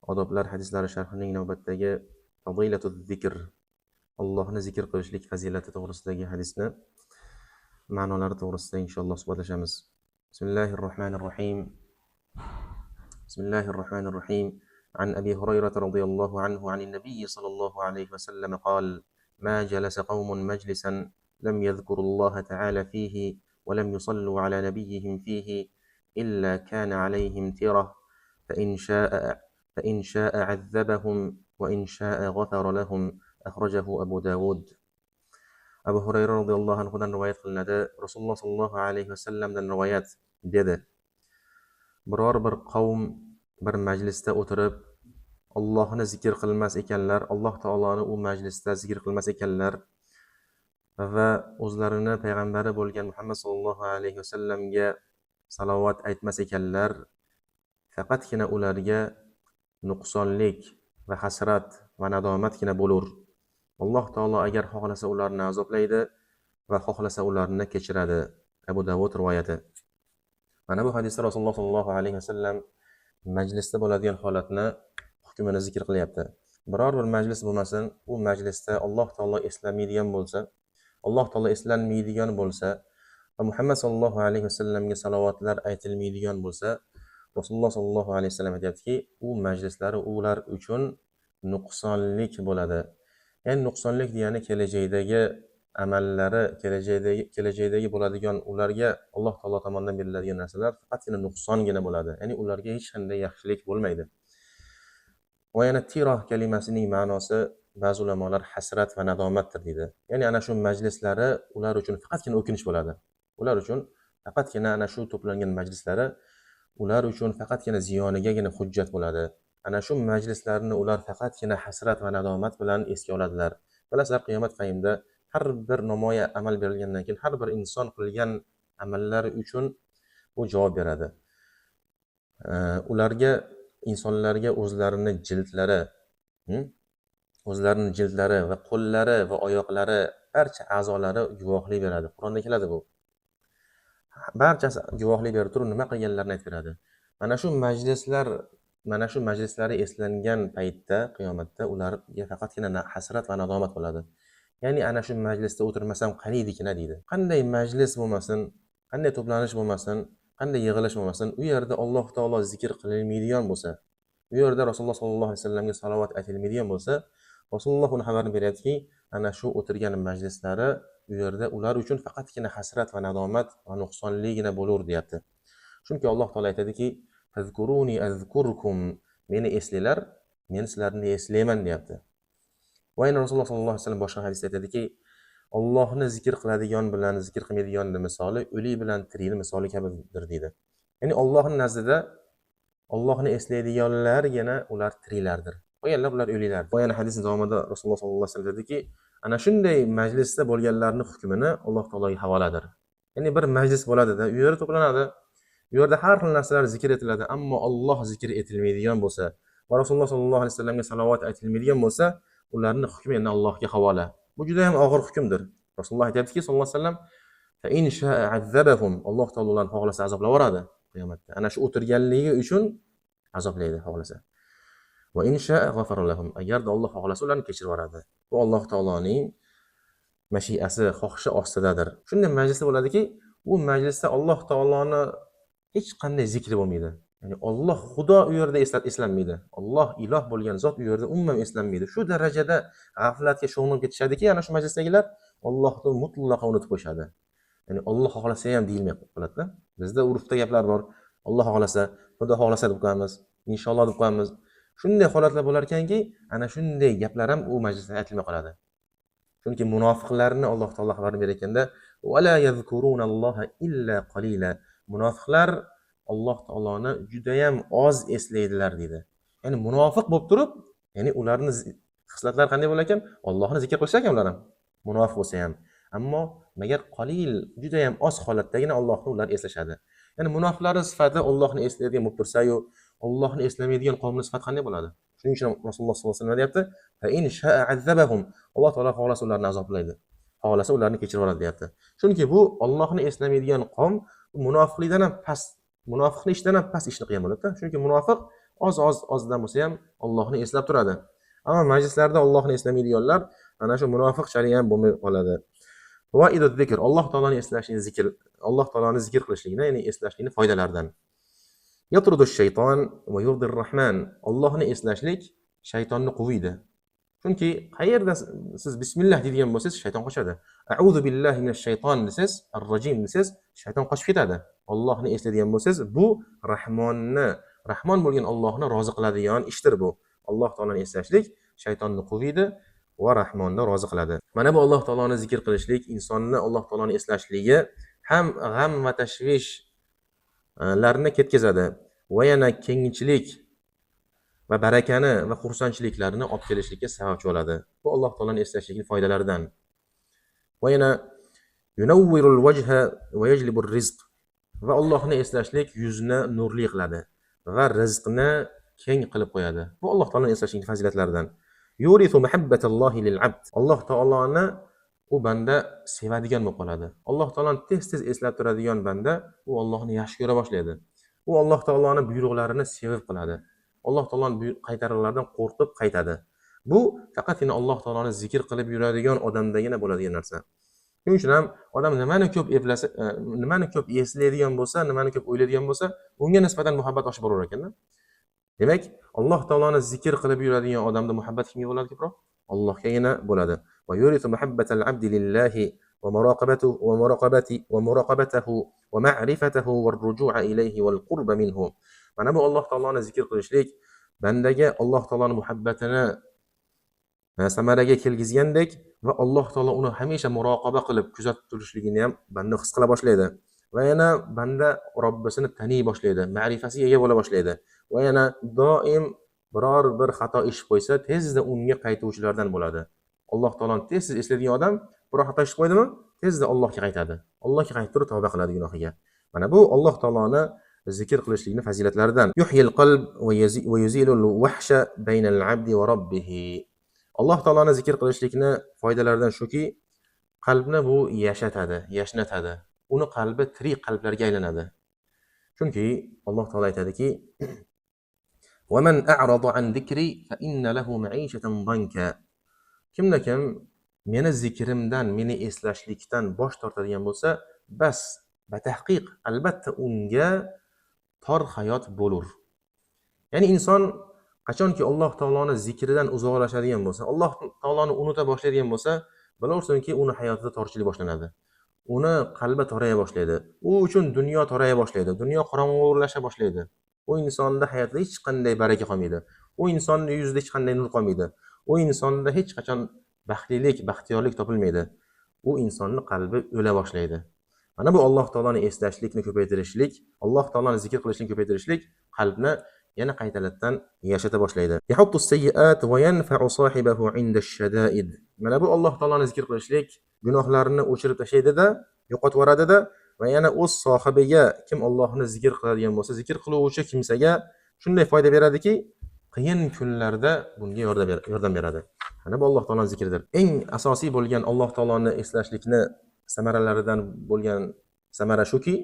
Odoblar hadislari sharhining navbatdagi fazilatu zikr, Allohni zikr qilishlik fazilati to'g'risidagi hadisni ma'nolari to'g'risida inshaalloh suhbatlashamiz. Bismillahir rohmanir rohim. Bismillahir rohmanir rohim. عن أبي هريرة رضي الله عنه عن النبي صلى الله عليه وسلم قال: ما جلس قوم مجلسا لم يذكروا الله تعالى فيه ولم يصلوا على نبيهم فيه إلا كان عليهم ترة، فإن شاء عذبهم وإن شاء غفر لهم. أخرجه أبو داود. Abu Hurayra roziyallohu anhudan rivoyat qilinadi, Rasululloh sollallohu alayhi vasallamdan rivoyat dedi: Biror bir qavm bir majlisda o'tirib Ollohni zikr qilmas ekanlar, Alloh taoloni u majlisda zikr qilmas ekanlar va o'zlarini payg'ambari bo'lgan Muhammad sollallohu alayhi vasallamga salovat aytmas ekanlar, faqatgina ularga nuqsonlik va hasrat va nadomatgina bo'lur. Alloh taolo agar xohlasa, ularni azoblaydi va xohlasa, ularni kechiradi. Abu Davud rivoyati. Mana bu hadisda Rasululloh sollallohu alayhi vasallam majlisda bo'ladigan holatni hukmini zikr qilyapti. Biror bir majlis bo'lmasin, u majlisda Alloh taolo eslanmaydigan bo'lsa, Alloh taolo eslanmaydigan bo'lsa va Muhammad sollallohu alayhi vasallamga salovatlar aytilmaydigan bo'lsa, Rasululloh sollallohu alayhi vasallam aytyaptiki, u majlislari ular uchun nuqsonlik bo'ladi. Ya'ni nuqsonlik degani kelajakdagi amallari, kelajakdagi bo'ladigan, ularga Alloh taolo tomonidan beriladigan narsalar faqatgina nuqsongina bo'ladi, ya'ni ularga hech qanday yaxshilik bo'lmaydi. Va yana tiroh kalimasining ma'nosi ba'zi ulamolar hasrat va nadomatdir deydi. Ya'ni ana shu majlislari ular uchun faqatgina o'kinish bo'ladi. Ular uchun faqatgina ana shu to'plangan majlislari ular uchun faqatgina ziyonigagina hujjat bo'ladi. Ana shu majlislarni ular faqatgina hasrat va nadomat bilan esga oladilar. Bilasizlar, qiyomat qayimda har bir nomoya amal berilgandan keyin har bir inson qilgan amallari uchun u javob beradi. Ularga, insonlarga o'zlarini jildlari va qo'llari va oyoqlari, barcha a'zolari guvohlik beradi. Qur'onda keladi bu. Barchasi guvohlik berib turib, nima qilganlarini aytib beradi. Mana shu majlislari eslangan paytda, qiyomatda ularga faqatgina hasrat va nadomat bo'ladi. Ya'ni ana shu majlisda o'tirmasam qaniydikina deydi. Qanday majlis bo'lmasin, qanday to'planish bo'lmasin, qanday yig'ilish bo'lmasin, u yerda Alloh taolo zikr qilinmaydigan bo'lsa, u yerda Rasululloh sollallohu alayhi vasallamga salovat aytilmaydigan bo'lsa, Rasululloh uni xabarini beryaptiki, ana shu o'tirgan majlislari u yerda ular uchun faqatgina hasrat va nadomat va nuqsonligina bo'lur deyapti. Chunki Alloh taolo aytadiki: "Fazkuruni azkurkum", meni eslanglar, men sizlarni eslayman deyapti. Va yana Rasululloh sollallohu alayhi vasallam boshqa hadisda aytadiki, Ollohni zikr qiladigan bilan zikr qilmaydiganni misoli o'lik bilan tirikni misoli kabidir deydi. Ya'ni Ollohni nazdida Ollohni eslaydiganlargina ular tiriklardir, qolganlar ular o'liklar. Va yana hadisni davomida Rasululloh sollallohu alayhi vasallam dediki, ana shunday majlisda bo'lganlarni hukmini Alloh taologa havoladir. Ya'ni bir majlis bo'ladida, u yerda to'planadi, u yerda har xil narsalar zikr etiladi, ammo Olloh zikr etilmaydigan bo'lsa va Rasululloh sollallohu alayhi vasallamga salovat aytilmaydigan bo'lsa, ularni hukmi endi Allohga havola. Bu juda ham og'ir hukmdir. Rasululloh aytyaptiki sallallohu alayhi vasallam: "Alloh taolo ularni xohlasa azoblab yuboradi qiyomatda, ana shu o'tirganligi uchun azoblaydi xohlasa. Agarda Olloh xohlasa, ularni kechirib yuboradi. Bu Alloh taoloning mashiasi, xohishi ostidadir. Shunday majlisda bo'ladiki, u majlisda Alloh taoloni hech qanday zikri bo'lmaydi. Ya'ni Olloh, Xudo u yerda eslanmaydi. Olloh, iloh bo'lgan zot u yerda umuman eslanmaydi. Shu darajada g'aflatga sho'ng'ib ketishadiki, ana shu majlisdagilar Ollohni mutlaqo unutib qo'yishadi. Ya'ni Olloh xohlasa ham deyilmay qoladida. Bizda urfda gaplar bor: Olloh xohlasa, Xudo xohlasa deb qo'yamiz, inshaalloh deb qo'yamiz. Shunday holatlar bo'lar ekanki, ana shunday gaplar ham u majlisda aytilmay qoladi. Chunki munofiqlarni Alloh taolo xabar berayotganda: "Illa qalila", munofiqlar Alloh taoloni judayam oz eslaydilar deydi. Ya'ni munofiq bo'lib turib, ya'ni ularni xislatlari qanday bo'lar ekan? Ollohni zikr qilishar ekan ular ham, munofiq bo'lsa ham, ammo magar qalil, judayam oz holatdagina Ollohni ular eslashadi. Ya'ni munofiqlarni sifati Ollohni eslaydigan bo'lib tursayu, Ollohni eslamaydigan qavmni sifati qanday bo'ladi? Shuning uchun Rasululloh sollallohu alayhi vasallam deyapti: "Alloh taolo xohlasa, ularni azoblaydi, xohlasa, ularni kechirib yuboradi", deyapti. Chunki bu Ollohni eslamaydigan qavm munofiqlikdan ham past, munofiqni ishidan ham past ishni qilgan bo'ladida. Chunki munofiq Oz-oz ozdan bo'lsa ham Allohni eslab turadi. Ammo majlislarda Allohni eslamaydiganlar ana shu munofiqchalik ham bo'lmay qoladi. Fawaiduz zikr, Alloh taoloni eslashning zikr, Alloh taoloni zikr qilishlikni, ya'ni eslashlikni foydalaridan. Yatrudu shayton va yurdir rahman. Allohni eslashlik shaytonni quviydi. Chunki qayerda siz bismillah deydigan bo'lsangiz, shayton qochadi. A'udhu billahi minash shayton desangiz, ar-rojim desangiz, shayton qochib ketadi. Allohni eslaydigan bo'lsangiz, bu Rahmonni, Rahmon bo'lgan Allohni rozi qiladigan ishdir bu. Alloh taoloni eslashlik shaytonni quviydi va Rahmonni rozi qiladi. Mana bu Alloh taoloni zikr qilishlik, insonni Alloh taoloni eslashligi ham g'am va tashvishlarni ketkazadi va yana kengchilik va barakani va xursandchiliklarni olib kelishlikka sababchi bo'ladi. Bu Alloh taoloni eslashlikning foydalaridan. Va yana yunawwirul wajha va yajlibur rizq. Va Allohni eslashlik yuzni nurli qiladi va rizqni keng qilib qo'yadi. Bu Alloh taoloni eslashlikning fazilatlaridan. Yurithu muhabbatallohi lil abd. Alloh taoloni u banda sevadigan bo'lib qoladi. Alloh taoloni tez-tez eslab turadigan banda u Allohni yaxshi ko'ra boshlaydi. U Alloh taoloni buyruqlarini sevib qiladi. Alloh taoloning qaytarilaridan qo'rqib qaytadi. Bu faqatgina Alloh taoloni zikr qilib yuradigan odamdagina bo'ladigan narsa. Shuning uchun ham odam nimani ko'p eplasa, nimani ko'p eslaydigan bo'lsa, nimani ko'p o'ylaydigan bo'lsa, unga nisbatan muhabbat oshib borar ekanda. Demak, Alloh taoloni zikr qilib yuradigan odamda muhabbat kimga bo'ladi ko'proq? Allohgagina bo'ladi. Va yuritu muhabbatal abdi lillahi va muraqabatuhu va muraqabati va muraqabatahu va ma'rifatahu va ruju'a ilayhi wal qurba minhu. Mana bu Alloh taoloni zikr qilishlik bandaga Alloh taoloning muhabbatini samaraga kelgizgandek va Alloh taolo uni hamisha muroqaba qilib kuzatib turishligini ham banda his qila boshlaydi. Va yana banda Robbisini taniy boshlaydi, ma'rifasiga ega bo'la boshlaydi. Va yana doim biror bir xato ish qo'ysa, tezda unga qaytuvchilardan bo'ladi. Alloh taoloni tez-tez eslaydigan odam biror xato ish qo'ydimi, tezda Allohga qaytadi. Allohga qaytib turib tavba qiladi gunohiga. Mana bu Alloh taoloni zikr qilishlikning fazilatlaridan. Yuhyil qalb va yuzilul wahsha baynal abdi va robbihi. Alloh taoloni zikr qilishlikni foydalaridan shuki, qalbni bu yashatadi, yashnatadi. Uni qalbi tirik qalblarga aylanadi. Chunki Alloh taolo aytadiki: "Va man a'rada an zikri fa inna lahu ma'ishatan danka." Kimda kim meni zikrimdan, meni eslashlikdan bosh tortadigan bo'lsa, bas, batahqiq, albatta unga tor hayot bo'lur. Ya'ni inson qachonki Alloh taoloni zikridan uzoqlashadigan bo'lsa, Alloh taoloni unuta boshlaydigan bo'lsa, bilaversinki, uni hayotida torchilik boshlanadi. Uni qalbi toraya boshlaydi. U uchun dunyo toraya boshlaydi. Dunyo qorong'ulasha boshlaydi. U insonda hayotida hech qanday baraka qolmaydi. U insonning yuzida hech qanday nur qolmaydi. U insonda hech qachon baxtlilik, baxtiyorlik topilmaydi. U insonning qalbi o'la boshlaydi. Mana bu Alloh taoloni eslashlikni ko'paytirishlik, Alloh taoloni zikr qilishlikni ko'paytirishlik qalbni yana qaytalatdan yashata boshlaydi. Yahuttu sayyiat va yanfa'u sohibahu 'inda ash-shada'id. Mana bu Alloh taoloni zikr qilishlik gunohlarni o'chirib tashlaydi-da, yo'qotib yuboradi-da va yana o'z sohibiga, kim Allohni zikr qiladigan bo'lsa, zikr qiluvchi kimsaga shunday foyda beradiki, qiyin kunlarda bunga yordam beradi. Mana bu Alloh taoloning zikridir. Eng asosiy bo'lgan Alloh taoloni eslashlikni samaralaridan bo'lgan samara shuki,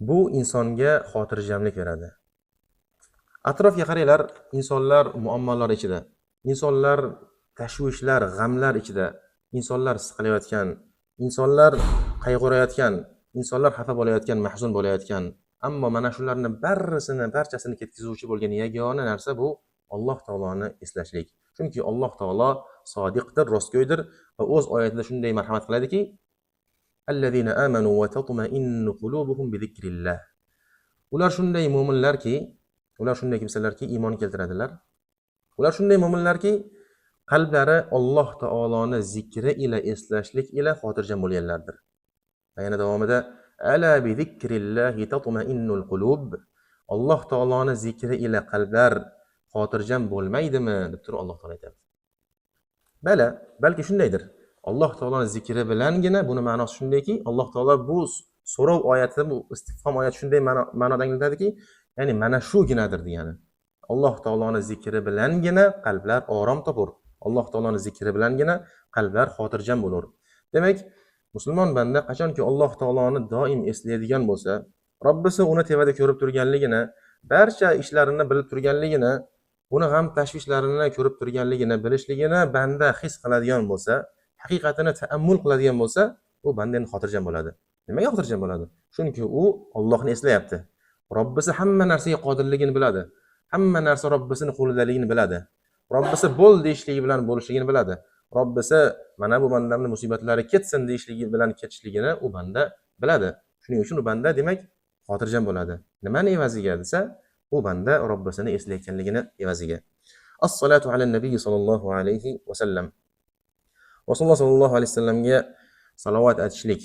bu insonga xotirjamlik beradi. Atrofga qaranglar, insonlar muammolar ichida, insonlar tashvishlar, g'amlar ichida, insonlar siqilayotgan, insonlar qayg'urayotgan, insonlar xafa bo'layotgan, mahzun bo'layotgan. Ammo mana shularni barisini, barchasini ketkazuvchi bo'lgan yagona narsa bu Alloh taoloni eslashlik. Chunki Alloh taolo sodiqdir, rostgo'ydir va o'z oyatida shunday marhamat qiladiki: "Allazina amanu va tatma'innu qulubuhum bi zikrillah." Ular shunday mo'minlarki, ular shunday kimsalarki iymon keltiradilar. Ular shunday mo'minlarki, qalblari Alloh taoloni zikri ila, eslashlik ila xotirjam bo'lganlardir. Va yana davomida: "Ala bi zikrillahi tatma'innul qulub." Alloh taoloni zikri ila qalblar xotirjam bo'lmaydimi deb turib Alloh taolo aytadi. Bala, balki shundaydir. Alloh taoloni zikri bilangina, buni ma'nosi shundayki, Alloh taolo bu so'rov oyati, bu istifhom oyati shunday ma'noda anglatadiki, ya'ni mana shuginadir degani. Alloh taoloni zikri bilangina qalblar orom topur. Alloh taoloni zikri bilangina qalblar xotirjam bo'lur. Demak, musulmon banda qachonki Alloh taoloni doim eslaydigan bo'lsa, Robbisi uni tevada ko'rib turganligini barcha ishlarini bilib turganligini, uni g'am tashvishlarini ko'rib turganligini bilishligini banda his qiladigan bo'lsa, haqiqatini taammul qiladigan bo'lsa, u banda endi xotirjam bo'ladi. Nimaga xotirjam bo'ladi? Chunki u Allohni eslayapti. Robbisi hamma narsaga qodirligini biladi. Hamma narsa Robbisini qo'lidaligini biladi. Robbisi bo'l deyishligi bilan bo'lishligini biladi. Robbisi mana bu bandamni musibatlari ketsin deyishligi bilan ketishligini u banda biladi. Shuning uchun u banda demak xotirjam bo'ladi. Nimani evaziga desa, u banda Robbisini eslayotganligini evaziga. As-salatu ala nabiy sallallohu alayhi va sallam. Rasululloh sallallohu alayhi vasallamga salovat aytishlik.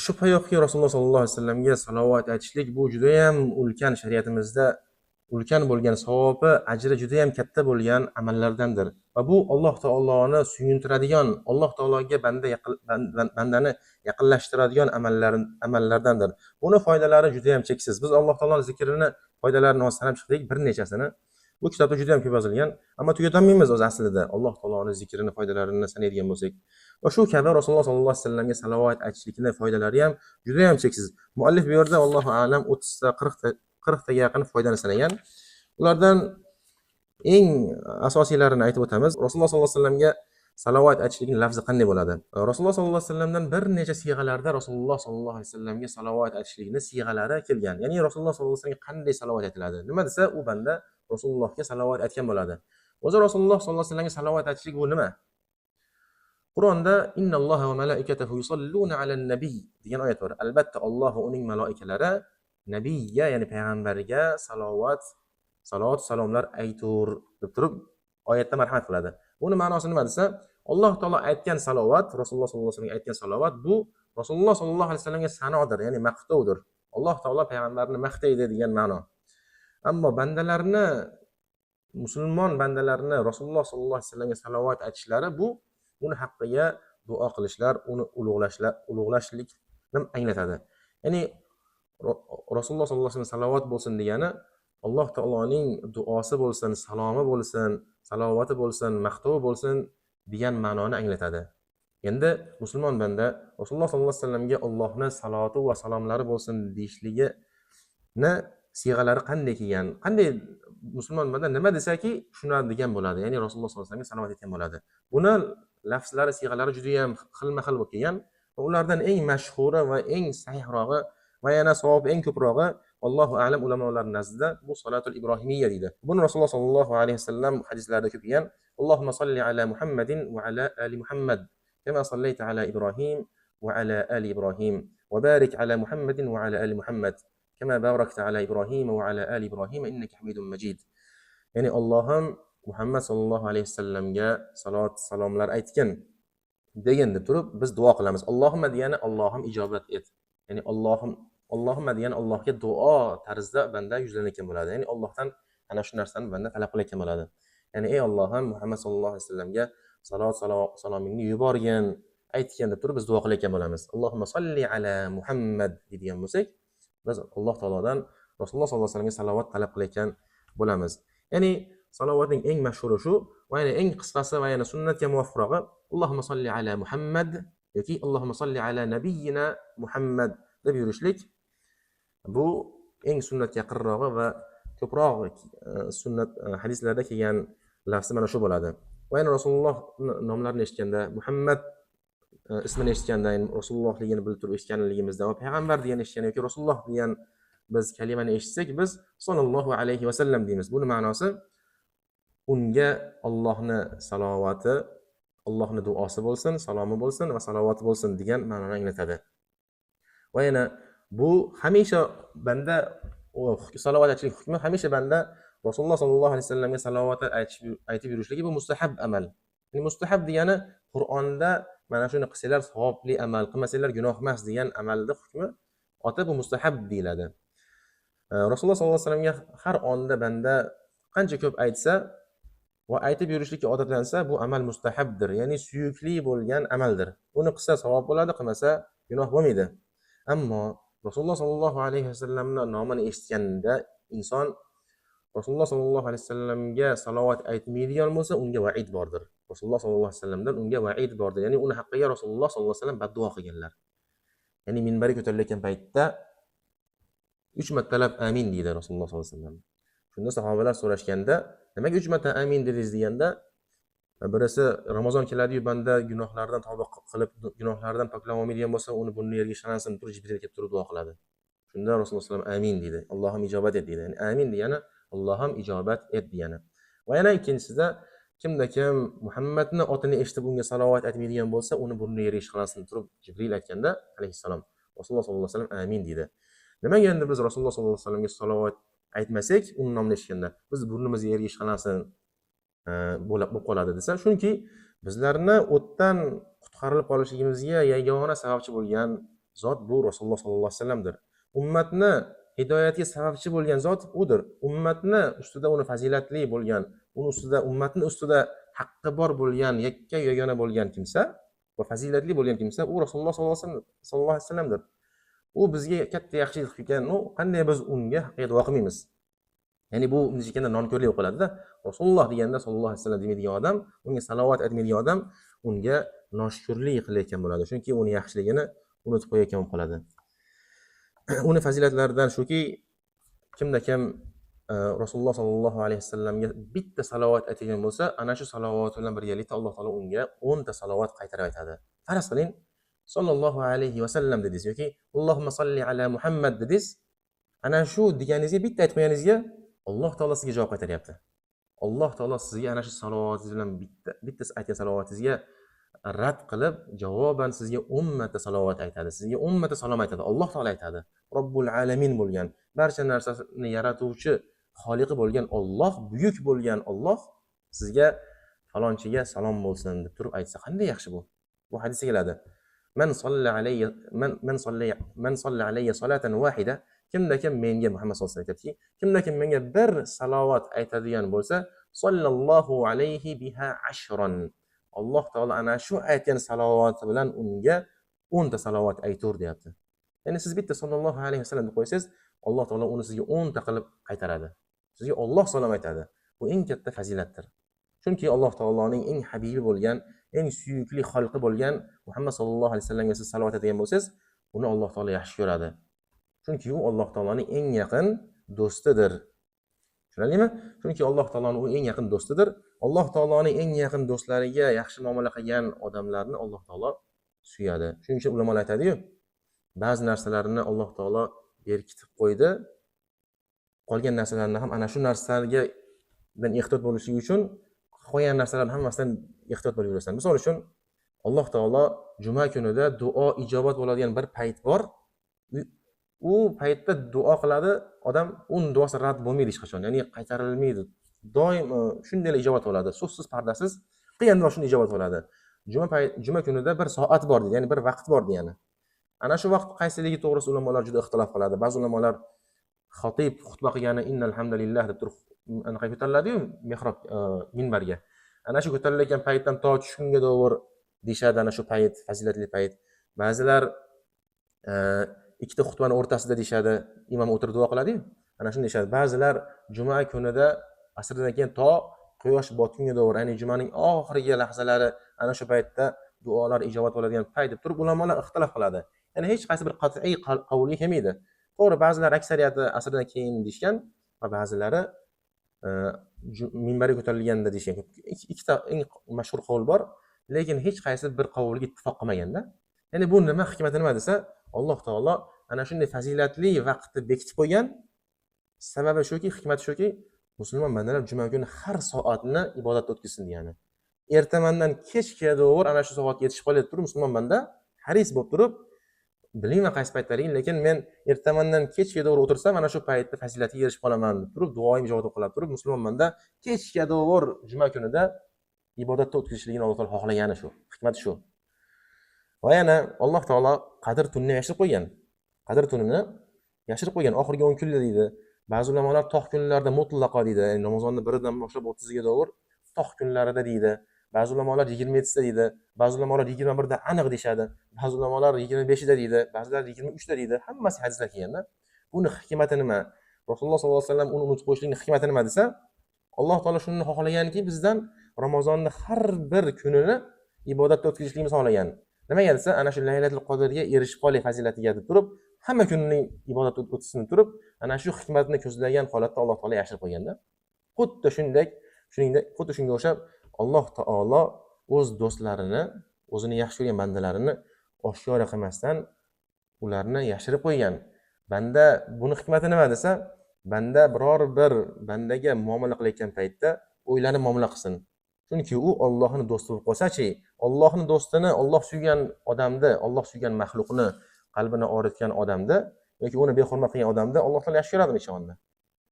Shubha yo'qki, Rasululloh sallallohu alayhi vasallamga salovat aytishlik bu juda ham ulkan, shariatimizda ulkan bo'lgan savobi, ajri juda ham katta bo'lgan amallardandir. Va bu Alloh taoloni suyuntiradigan, Alloh taologa bandani yaqinlashtiradigan amallardandir. Buni foydalari juda ham cheksiz. Biz Alloh taoloning zikrini foydalarini hozir sanab chiqdik bir nechasini. Bu kitobda juda ham ko'p yozilgan, ammo tugatolmaymiz o'zi aslida Alloh taoloning zikrini foydalarini sanaydigan bo'lsak. Va shu kabi Rasululloh sollallohu alayhi vasallamga salovat aytishlikning foydalari ham juda ham cheksiz. Muallif bu yerda Allohu a'lam 30 ta 40 taga yaqin foydani sanagan. Ulardan eng asosiylarini aytib o'tamiz. Rasululloh sollallohu alayhi vasallamga salovat aytishlikning lafzi qanday bo'ladi? Rasululloh sollallohu alayhi vasallamdan bir necha siyg'alarda Rasululloh sollallohu alayhi vasallamga salovat aytishlikning siyg'alari kelgan. Ya'ni Rasululloh sollallohu alayhi vasallamga qanday salovat aytiladi? Nima desa, u banda Rasulullohga salovat aytgan bo'ladi. O'zi Rasululloh sollallohu alayhi vasallamga salovat aytishlik bu nima? Qur'onda innalloha va malaikatahu yusalluna alan nabiy degan oyat bor. Albatta Alloh va uning maloikalari nabiyga, ya'ni payg'ambarga salovat, salot, salomlar aytur deb turib oyatda marhamat qiladi. Buni ma'nosi nima desa, Alloh taolo aytgan salovat, Rasululloh sollallohu alayhi vasallamga aytgan salovat bu Rasululloh sollallohu alayhi vasallamga sanodir, ya'ni maqtovdir. Alloh taolo payg'ambarni maqtaydi degan ma'no. Ammo bandalarni, musulmon bandalarni Rasululloh sollallohu alayhi vasallamga salovat aytishlari bu uni haqqiga duo qilishlar, uni ulug'lashlikni anglatadi. Ya'ni Rasululloh sollallohu alayhi vasallam salovat bo'lsin degani Alloh taoloning duosi bo'lsin, salomi bo'lsin, salovati bo'lsin, maqtovi bo'lsin degan ma'noni anglatadi. Endi musulmon banda Rasululloh sollallohu alayhi vasallamga Allohning saloti va salomlari bo'lsin deyishligini siyg'alari qanday kelgan? Qanday musulmon banda nima desaki shuni degan bo'ladi. Ya'ni Rasululloh sollallohu alayhi vasallamga salovat aytgan bo'ladi. Buni lafzlari, siyg'alari juda ham xilma-xil bo'lib kelgan. Va ulardan eng mashhuri va eng sahihrog'i va yana savobi eng ko'prog'i Allohu a'lam ulamolar nazdida bu salatul ibrohimiyya deydi. Buni Rasululloh sollallohu alayhi vasallam hadislarida ko'p kelgan. Allohumma salli ala Muhammadin va ala ali Muhammad kama sallayta ala Ibrohim va ala ali Ibrohim va barik ala Muhammadin va ala ali Muhammad kama barakta ala Ibrohim va ala ali Ibrohim innaka Hamidum Majid. Ya'ni Allohim Muhammad sollallohu alayhi vasallamga salot salomlar aytgin degan deb turib biz duo qilamiz. Allohumma degani Allohim ijobat et. Ya'ni Allohumma degani Allohga duo tarzida banda yuzlanayotgan bo'ladi. Ya'ni Allohdan ana shu narsani banda talab qilayotgan bo'ladi. Ya'ni ey Allohim Muhammad sollallohu alayhi vasallamga salot salomingni yuborgin, aytgin deb turib biz duo qilayotgan bo'lamiz. Allohumma salli ala Muhammad degan bo'lsak, biz Alloh taolodan Rasululloh sollallohu alayhi vasallamga salovat talab qilayotgan bo'lamiz. Ya'ni salovatning eng mashhuri shu va yana eng qisqasi va yana sunnatga muvofiqrog'i Allohumma salli ala Muhammad yoki Allohumma salli ala nabiyyina Muhammad deb yurishlik bu eng sunnatga yaqinrog'i va ko'proq sunnat hadislarda kelgan lafzi mana shu bo'ladi. Va yana Rasululloh nomlarini eshitganda, Muhammad ismini eshitganda, ya'ni Rasulullohligini bilib turib eshitganligimizda va payg'ambar degan eshitgan yoki Rasululloh degan biz kalimani eshitsak, biz sollallohu alayhi vasallam deymiz. Buni ma'nosi unga Allohning salovati, Allohning duosi bo'lsin, salomi bo'lsin va salovati bo'lsin degan ma'noni anglatadi. Va yana bu hamisha banda salovat aytishlik hukmi hamisha banda Rasululloh sollallohu alayhi vasallamga salovat aytib yurishligi bu mustahab amal. Ya'ni mustahab degani Qur'onda mana shuni qilsanglar savobli amal, qilmasanglar gunoh emas degan amalning hukmi oti bu mustahab deyiladi. Rasululloh sollallohu alayhi vasallamga har onda banda qancha ko'p aytsa va aytib yurishlikka odatlansa, bu amal mustahabdir, ya'ni suyukli bo'lgan amaldir. Uni qilsa savob bo'ladi, qilmasa gunoh bo'lmaydi. Ammo Rasululloh sollallohu alayhi vasallamning nomini eshitganda inson Rasululloh sollallohu alayhi vasallamga salovat aytmaydigan bo'lsa, unga va'id bordir. Rasululloh sollallohu alayhi vasallamdan unga va'id bordir. Ya'ni uni haqqiga Rasululloh sollallohu alayhi vasallam badduo qilganlar. Ya'ni minbarga ko'tarilayotgan paytda 3 martalab amin deydi Rasululloh sollallohu alayhi vasallam. Shunda sahobalar so'rashganda, nimaga 3 marta amin dedingiz deganda, birisi Ramazon keladi-yu banda gunohlardan tavba qilib, gunohlardan poklana olmaydigan bo'lsa, uni burni yerga ishlansin, turib Jibril kelib turib duo qiladi. Shunda Rasululloh sollallohu alayhi vasallam amin deydi. Allohim ijobat et deydi. Ya'ni amin degani Allohim ijobat et degani. Va yana ikkinchisida kimda kim Muhammadni otini eshitib unga salovat aytmaydigan bo'lsa, uni burni yerga ishlansin turib Jibril aytganda alayhissalom Rasululloh sollallohu alayhi vasallam amin deydi. Nimaga endi biz Rasululloh sollallohu alayhi vasallamga salovat aytmasak, uni nomini eshitganda biz burnimiz yerga ishlansin bo'lib qoladi desa, chunki bizlarni o'tdan qutqarilib qolishligimizga yagona sababchi bo'lgan zot bu Rasululloh sollallohu alayhi vasallamdir. Ummatni hidoyatga sababchi bo'lgan zot udir. Ummatni ustida uni fazilatli bo'lgan, uni ustida ummatni ustida haqqi bor bo'lgan, yakka yagona bo'lgan kimsa va fazilatli bo'lgan kimsa u Rasululloh sollallohu alayhi vasallamdir. U bizga katta yaxshilik qilgan, u qanday biz unga haqqiga duo qilmaymiz? Ya'ni bu nechikanda nonko'rlik bo'lib qoladida. Rasululloh deganda sollallohu alayhi vasallam demaydigan odam, unga salovat aytmaydigan odam unga noshukrlik qilayotgan bo'ladi. Chunki uni yaxshiligini unutib qo'yayotgan bo'lib qoladi. Uni fazilatlaridan shuki, kimda kim Rasululloh sollallohu alayhi vasallamga bitta salovat aytgan bo'lsa, ana shu salovat bilan birgalikda Alloh taolo unga 10 ta salovat qaytarib aytadi. Faraz qiling, sollallohu alayhi vasallam dedingiz yoki Allohumma solli ala Muhammad dedingiz, ana shu deganingizga bitta aytib qo'yganingizga Alloh taolo sizga javob qaytaryapti. Alloh taolo sizga ana shu salovatingiz bilan bitta aytgan salovatingizga rad qilib, javoban sizga 10 marta salovat aytadi, sizga 10 marta salom aytadi. Alloh taolo aytadi. Robbul alamin bo'lgan, barcha narsani yaratuvchi, xoliqi bo'lgan Alloh, buyuk bo'lgan Alloh sizga falonchiga salom bo'lsin deb turib aytsa, qanday yaxshi bu. Bu hadisga keladi. Man salla alayya man salla man salla alayya salatan wahida, kimda kim menga Muhammad sollallohu alayhi vasallam aytadiki, kimda kim menga bir salovat aytadigan bo'lsa, sallallohu alayhi biha ashran. Alloh taolo ana shu aytgan salovati bilan unga 10 ta salovat aytur deyapti. Ya'ni siz bitta sallallohu alayhi vasallam deb qo'ysangiz, Alloh taolo uni sizga 10 ta qilib qaytaradi. Sizga Alloh salom aytadi. Bu eng katta fazilatdir. Chunki Alloh taoloning eng habibi bo'lgan, eng suyukli xalqi bo'lgan Muhammad sallallohu alayhi vasallamga siz salovat aytgan bo'lsangiz, uni Alloh taolo yaxshi ko'radi. Chunki u Alloh taoloning eng yaqin do'stidir. Tushunarlimi? Chunki Alloh taoloning u eng yaqin do'stidir. Alloh taoloning eng yaqin do'stlariga yaxshi muomala qilgan odamlarni Alloh taolo suyadi. Shuning uchun ulamolar aytadi-yu, ba'zi narsalarni Alloh taolo berkitib qo'ydi, qolgan narsalarni ham ana shu narsalarga ehtiyot bo'lishligi uchun qolgan narsalarni hammasidan ehtiyot bo'lib yurasan. Misol uchun, Alloh taolo juma kunida duo ijobat bo'ladigan bir payt bor. U paytda duo qiladi odam, uni duosi rad bo'lmaydi hech qachon, ya'ni qaytarilmaydi. Doim shunday ijobat bo'ladi, so'zsiz pardasiz qilgan duo shunday ijobat bo'ladi. Juma kunida bir soat bor deydi, ya'ni bir vaqt bor degani. Ana shu vaqt qaysiligi to'g'risida ulamolar juda ixtilof qiladi. Ba'zi ulamolar xotib xutba qilgani innal hamdalillah deb turib anaqa ko'tariladi-yu mehrob minbarga. Ana shu ko'tarilayotgan paytdan to tushgunga to'g'ri deyishadi, ana shu payt fazilatli payt. Ba'zilar ikkita xutbani o'rtasida deyishadi, imom o'tirib duo qiladi-yu, ana shuni deyishadi. Ba'zilar juma kunida asrdan keyin to quyosh botgunga to'g'ri, ya'ni jumaning oxirgi lahzalari ana shu paytda duolar ijobat bo'ladigan payt deb turib ulamolar ixtilof qiladi. Ya'ni hech qaysi bir qat'iy qavulga kelmaydi. To'g'ri, ba'zilar aksariyati asrdan keyin deyishgan va ba'zilari minbarga ko'tarilganda deyishgan. Ikkita eng mashhur qavul bor, lekin hech qaysi bir qavulga ittifoq qilmaganda. Ya'ni bu nima hikmati nima desa, Alloh taolo ana shunday fazilatli vaqtni bekitib qo'ygan. Sababi shuki, hikmati shuki, musulmon bandalar juma kuni har soatni ibodatda o'tkazsin degani. Ertamandan kechga to'g'ri ana shu soatga yetishib qoladi turib musulmon banda haris bo'lib turib, bilmayman qaysi paytdaligini, lekin men ertamandan kechga to'g'ri o'tirsam ana shu paytda fazilatiga erishib qolaman deb turib duoyim ijobat qilib turib musulmon banda kechga to'g'ri juma kunida ibodatda o'tkazishligini Alloh taolo xohlagani shu, hikmati shu. Va yana Alloh taolo Qadr tunini yashirib qo'ygan. Qadr tunini yashirib qo'ygan. Oxirgi 10 kunda deydi. Ba'zi ulamolar tog' kunlarida mutlaqo deydi. Ya'ni Ramazonning 1-dan boshlab 30ga to'g'ri tog' kunlarida deydi. Ba'zi ulamolar 27sida deydi, ba'zi ulamolar 21da aniq deyshadi, ba'zi ulamolar 25ida deydi, ba'zilar 23da deydi. Hammasi hadislar kelganda. Buni hikmati nima? Rasululloh sollallohu alayhi vasallam uni unutib qo'yishlikning hikmati nima desa, Alloh taolo shuni xohlaganki, bizdan Ramazonning har bir kunini ibodatda o'tkazishligimizni xohlagan. Nimaga desa, ana shu Laylatul Qadrga erishib qolish fazilatiga deb turib, Hamma kunning ibodat o'tsin turib, ana shu hikmatni ko'zlagan holatda Alloh taolo yashirib qo'yganda, xuddi shunday, shuningdek, xuddi shunga o'xshab Alloh taolo o'z do'stlarini, o'zini yaxshi ko'rgan bandalarini oshkora qilmasdan ularni yashirib qo'ygan. Banda buni hikmati nima desa, banda biror bir bandaga muomala qilayotgan paytda o'ylanib muomala qilsin. Chunki u Allohning do'sti bo'lib qolsa-chi, Allohning do'stini, Alloh suygan odamni, Alloh suygan maxluqni qalbini og'ritgan odamni yoki uni behurmat qilgan odamni Alloh taolo yaxshi ko'radimi hech qachon?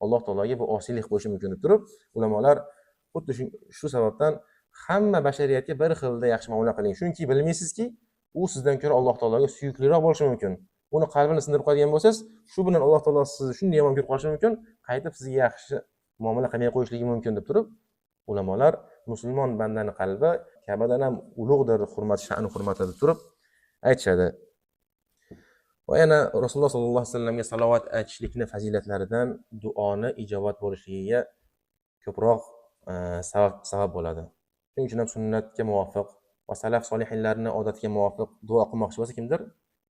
Alloh taologa bu osiylik qo'yishi mumkin deb turib, ulamolar xuddi shu sababdan hamma bashariyatga bir xilda yaxshi muomala qiling. Chunki bilmaysizki, u sizdan ko'ra Alloh taologa suyukliroq bo'lishi mumkin. Uni qalbini sindirib qo'yadigan bo'lsangiz, shu bilan Alloh taolo sizni shunday yomon ko'rib qolishi mumkin, qaytib sizga yaxshi muomala qilmay qo'yishligi mumkin deb turib, ulamolar musulmon bandani qalbi Ka'badan ham ulug'dir, hurmat, sha'ni hurmati deb turib aytishadi. Va yana Rasululloh sollallohu alayhi vasallamga salovat aytishlikni fazilatlaridan duoni ijobat bo'lishligiga ko'proq sabab bo'ladi. Shuning uchun ham sunnatga muvofiq va salaf solihinlarning odatiga muvofiq duo qilmoqchi bo'lsa kimdir,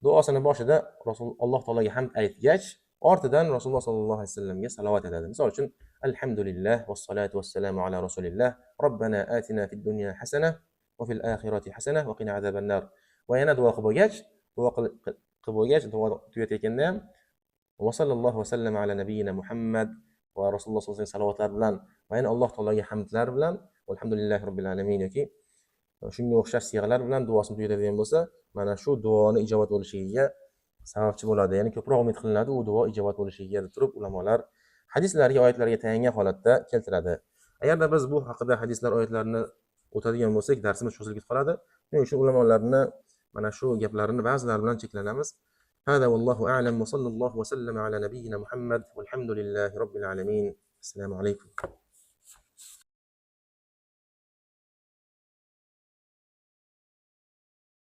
duosini boshida Rasul Alloh taologa hamd aytgach, ortidan Rasululloh sollallohu alayhi vasallamga salovat aytadi. Misol uchun, alhamdulillah vassalatu vassalamu ala rasulillah, robbana atina fid dunya hasana va fil oxirati hasana va qina azabannar. Va yana duo qilib bo'lgach, duo qilib bo'lgach, duo tugatayotganda ham va sallallohu va sallama ala nabiyina Muhammad va Rasululloh sollallohu alayhi vasallam salovatlar bilan va yana Alloh taologa hamdlar bilan alhamdulillahi robbil alamin yoki shunga o'xshash siyg'alar bilan duosini tugatadigan bo'lsa, mana shu duoni ijobat bo'lishiga sababchi bo'ladi. Ya'ni ko'proq umid qilinadi u duo ijobat bo'lishiga deb turib ulamolar hadislarga, oyatlarga tayangan holatda keltiradi. Agarda biz bu haqida hadislar, oyatlarni o'tadigan bo'lsak, darsimiz cho'zilib ketib qoladi. Shuning uchun ulamolarni mana shu gaplarini ba'zilari bilan cheklanamiz. Hada vallohu a'lam va sallallohu va sallama ala nabiyyina Muhammad valhamdulillahi robbil alamin. Assalomu alaykum.